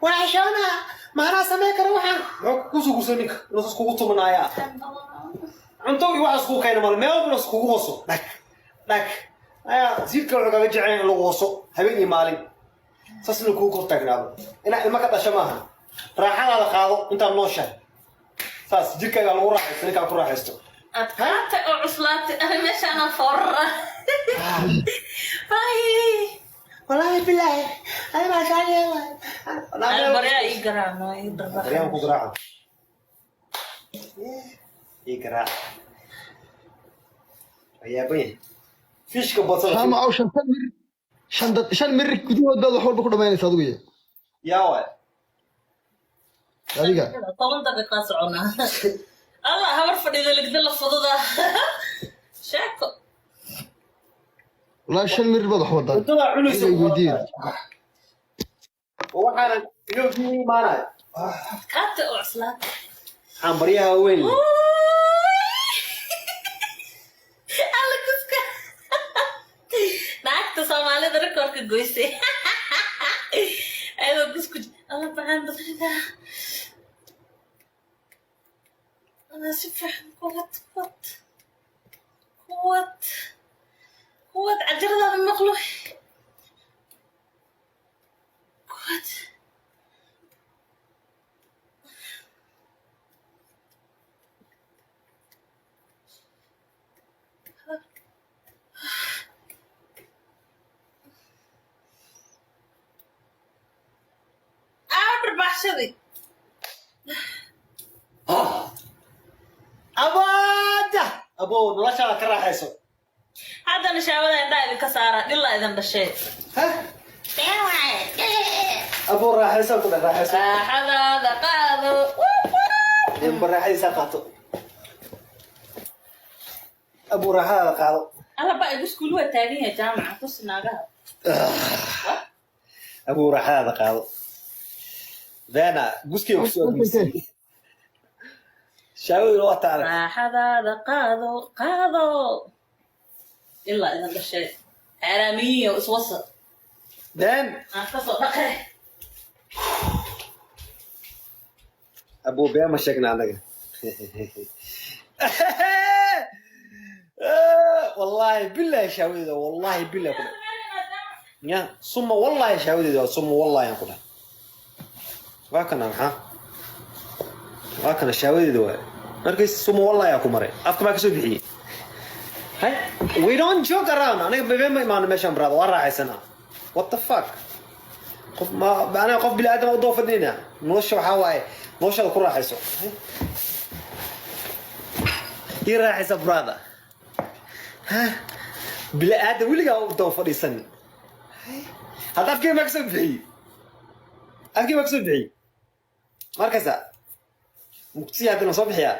Waa xishoona, maanaa samey kara. Waxaan muxuu kusoo guursaday ninka inuu saas kugu tumanaayaa? Cunto iyo waxaas kuu keena mal, meel walba kugu hoso, dhag dhag ayaa siidka. Wuxuu kaga jecel in lagu hoso habeen iyo maalin, saas inuu kugu kor taagnaado, inaa ilmo ka dhasho maaha. Raaxadaada qaado intaad nooshahay, saas jirkaaga lagu raaxaysto, ninkaa ku raaxaysto. Adkaatay oo cuslaatay ani meeshaana foorara. Bye. Wallaahi bilaahi, ani baa saan yeelay. Baryaa ii garaacno, ii dharba. Baryaan ku garaaca, ii garaac. Waa yaaban yahay fishka badsada. Jaamacow, 5 mir, 5 mir gudahood baad wax walba ku dhamaynaysa adigu iyo Yaa waay? Adiga. 10 daqiiqaa soconaa. Allah, habar fadhiida ligda la fududa sheeko. Wallaahi 5 mir baad wax wadaa. Cuntada cunaysa. Adiga weydiin. Waxaana iyo biyo imaanaya. Adkaatay oo cuslaatay. Waxaan baryaha weyn leh. Alla kuska naagta Soomaalida rekoorka goysay ayadoo gusku. Alla bacaan badanida. Ana si fiican kuwad, kuwad, kuwad, kuwad. Cajaradaada maqlo, kuwad. Aa dharbaaxshadii. Abaada abo, noloshaada ka raaxayso. Haddana shaawada indhaha idinka saara, dhilaa idin dhashay. Ha abo, raaxayso ku dheh, raaxayso. Raaxadaada qaado. Inba raaxadiisa qaato abo, raaxadaada qaado. Alla ba igu iskuul waa taagan yahay jaamaca, tusi naagaha. Abo, raaxadaada qaado. Dana guskeyga kusoo guursay, shaawada waa taarag. Raaxadaada qaado, qaado, ilaa idin dhashay xaaraamiyiin iswasa. Then aan kasoo dhaqe. Abo, been ma sheegna anaga. Wallahi billahi shaawadeeda, wallahi billahi ku dheh ya, suma wallahi shaawadeeda, suma wallahi aan ku dheh. Waa kana, maxaa waa kana? Shaawadeeda waay. Markay suma wallahi aa ku maray, afka maa kasoo bixiyey. Hay, we don't joke around. Aniga been ma imaano meeshan, brother, waa raaxaysanaa. What the fuck? Qof ma aniga, qof bini aadam u doo fadhinayna. Nolosha waxaa waaye noloshaada ku raaxayso. Hay. Ii raaxaysa, brother. Ha bini aadam weligaa u doo fadhiisan. Hay. Hadda afkeyga maa kasoo bixiyey? Afkeyga maa kasoo bixiyey? Markaysa mugtisiya haddana soo bixiyaa.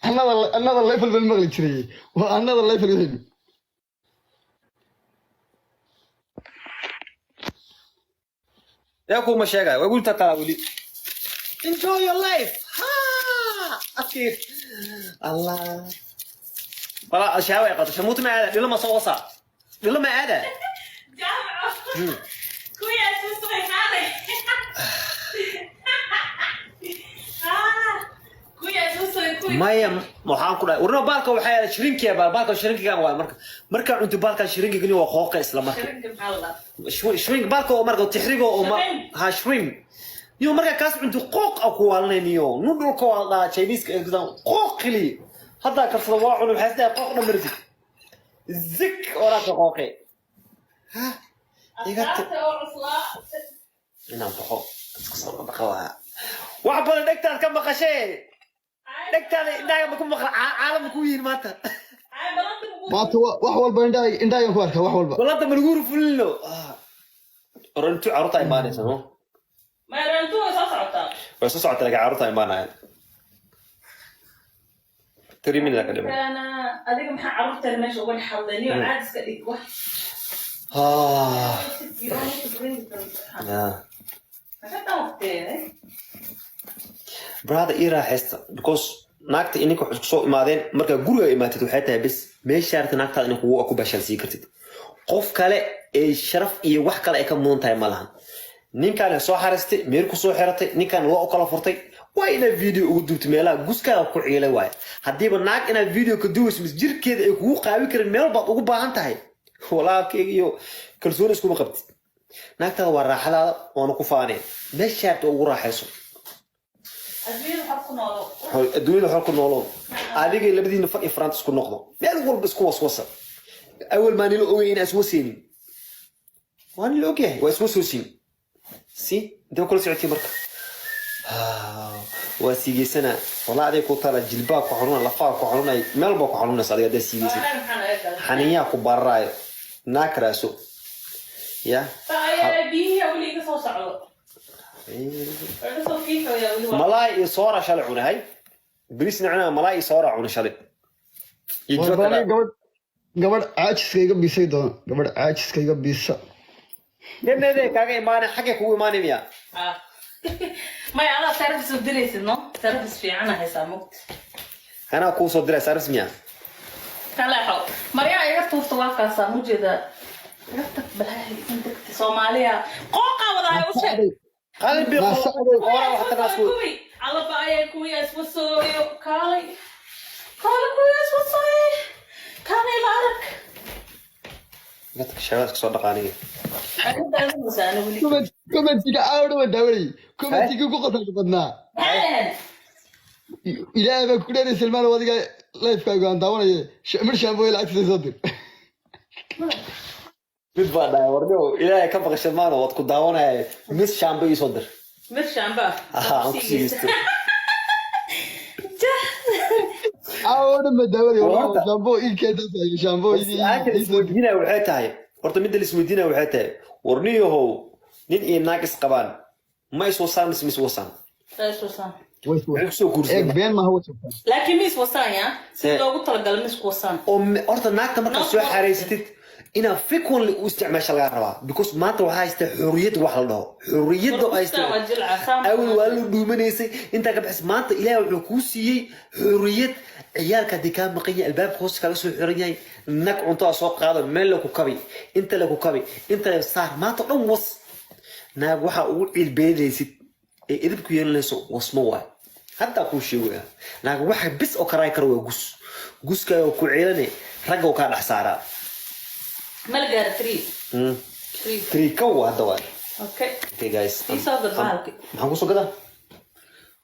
Another level baan maqli jiray, waa another level wixii. Yaa kuma sheegaya, way guli tataa weli. Enjoy your life. Ha, afkeyga Allah wala shaawa ay qato. Shamuuta ma aada, dhilo ma soo wasaa, dhilo ma aada. Jaamaco kuwii isku qaaday, kuwii isku kuwii. Maya, waxaan ku dhahay warna baalka waxaa yaala shrinkiya, baalka shrinkigan waay. Marka markaa cunto baalka shrinkigani waa qooqa isla marka. Shirinka maxaa la dhahaa? Shrink baalka oo marka tixrigo oo ma Shrink. Ha, shrink niyo. Markaa kaas cunto qooq a ku waalanayniyo. Nudhulka waa la dhahaa Chinese ee gudan qooq keli. Haddaa karsada waa cunay, waxay isdhahay qooq dhamartid zik oraaka qooqe. Ha iga Adkaatay oo cuslaa. Inaan baxo iska soo dhaqa waa wax badan. Dhegtaad ka maqashee, dhegtaada indhaha ma ku maqla, caalamka ku yihiin maanta. Ay balanta mugu. Maanta wax walba indhahagan ku arkaa, wax walba. Balanta ma lagu rufulino orantu, carruurta imaanaysa no. Mayrantu way soo socotaa. Way soo socota, laakiin carruurta imaanayaan 3 minutes ka dhiman. Kana adiga maxaa carruurteena meesha uga dhex hadlay niyo? Caad iska dhig wax. Ah, You don't need to bring them. yeah. Maxaa dhaaftee? Brother, ii raaxaysta, because naagta ininka waxay isku soo imaadeen markaa guriga imaatid, waxay tahay bes meesha aragta naagtaada inay kugu ku bashaal sii kartid qof kale. Ee sharaf iyo wax kale ay ka mudan tahay ma lahan. Ninkaan soo xaristay, meer ku soo xiratay, ninkaan loo kala furtay, waa inaad video ugu duubtay meelaha guskaaga ku ciilay waaye. Haddiiba naag inaad video ka duubayso mis jirkeeda ay kugu qaabi karin, meel baad ugu baahan tahay. Walaalkayga iyo kalsooni iskuma qabtid. Naagtaada waa raaxadaada, waana ku faaneen meeshaad ugu raaxayso. Adduunyada waxaa ku noolo. Adduunyada xor ku noolow. Adiga labadiina far iyo faraanta isku noqdo, meel walba isku waswasa. Awal maa nila ogay inaa iswaseynin? Waa nila ogyahay, waa iswasoosin. Si intee kula socotay marka waa siigeysana. Walaa adiga ku taala, jilbaa ku xanuuna, lafaa ku xanuunay, meel baa ku xanuunaysa adiga haddaa siigeysan. Anaga maxaa naga galay? Xaniyaa ku bararaayo, naag karaaso ya. Ayaa biyihii weli iga soo socdo. Waa iga soo fiixaya weli waa. Malaay iyo soora shalay cunahay, bariisna cunaa, malaay iyo soora cuna shalay iyo War jiro bani kale. Gabadh caajiska iga biisay doona, gabadh caajiska iga biisa. Ganade kaaga imaanay, xaggay kugu imaanay miya? Ah. Maya, adaa service u diraysid, no? Service fiican haysaa mugti. Anaa kuu soo diray service miya? Kaleexo. Maryaa iga tuurta, waa kaasaa mujeeda. Iga tag balaahi in degta Soomaaliya. Qooqa wadaay u sheeg. Qalbi qoora wax tanaasku. Kuwi alaba ayay kuwii iswasooyo, kaalay. Kaalay kuwii iswasooyo. Kaalay la arag. Dadka shabaadka soo dhaqaaniga. Aku daawanaysaa anigu weli. Commentiga caawdha waan daawanayay, commentiga ku qosolka badnaa. Maxay ahayd? Ilaahay baa ku dheeray, Salmaan, adiga lifekaagu aan daawanaye, mir shaamboy lacagtiisa soo dir. Mid baa dhahay, warniyow, Ilaahay ka baqashay maana, waad ku daawanaya, mis shaambo ii soo dir. Mir shaamba. Aha, aan ku siigeysto. Jah. Caawdhan baan daawanayay. War horta- Shaambo ii keenta, shaambo ii Su-aasha la soo dir. isweydiinaya waxay tahay, horta midda la isweydiinaya waxay tahay, warniyahow, nin iyo naag is qabaan ma is wasaan mise ma is wasaan? Iswasaan. Maxay kusoo Eeg. guursadeen? Been maaha, way sugtaan. Laakiin ma iswasaan ya? Sida Eh. loogu talagalay ma iswasaan. Oo horta naagta markaad soo xareysatid inaad frequently u isticmaasha lagaa rabaa, because maanta waxaa haystaa xurriyad, wax la dhaho xurriyadda oo Warkustaan waa haystaa. jilca. Saan. Awal waa la dhuumanaysay, intaa ka bixis. Maanta Ilaahay wuxuu kuu siiyey xurriyad. Ciyaalka haddii kaa maqan yahay, albaabka hoos kaga soo xiran yahay, nag cuntada soo qaado, meel la ku kabi, inta la ku kabi, inta la saar, maanta dhan was. Naag waxaa ugu ciilbeelaysid ee idibku yeelanayso wasmo waay. Haddaa kuu sheegaya, naag waxa bis oo karaay karo waa gus. Guskaaga ku ciilane, ragga oo kaa dhex saaraa. Malgaar three. Three. Three kow hadda waay. Okay. Okay guys. Ii soo gad bahalki. Maxaan kusoo gadaa?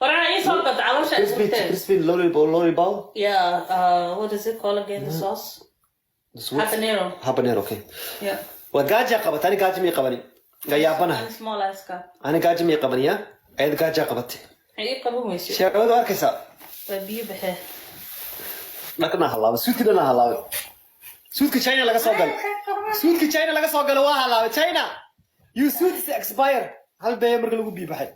Waraa ii soo gad caloosha Crispy. isburtee. Crispy lollipop, lollipop. Yeah, what is it called again, the sauce? Sweet. Habanero. Habanero, okay. Yeah. Waa gaaja qabatay. Ani gaaja mii qabani, gayaabanaha. And small ice cup. Ani gaaja mii qabani ya, ayad gaaja qabatay. Maxay ii qaban weyse? Sheekadu arkaysaa. Waa biyo baxee. Dhaqna halaabay, suudki dhana halaabay, suudka China laga soo galay, suudka China laga soo galay waa halaabay. China, you suit is expire. Hal bee marka lagu biyo baxay.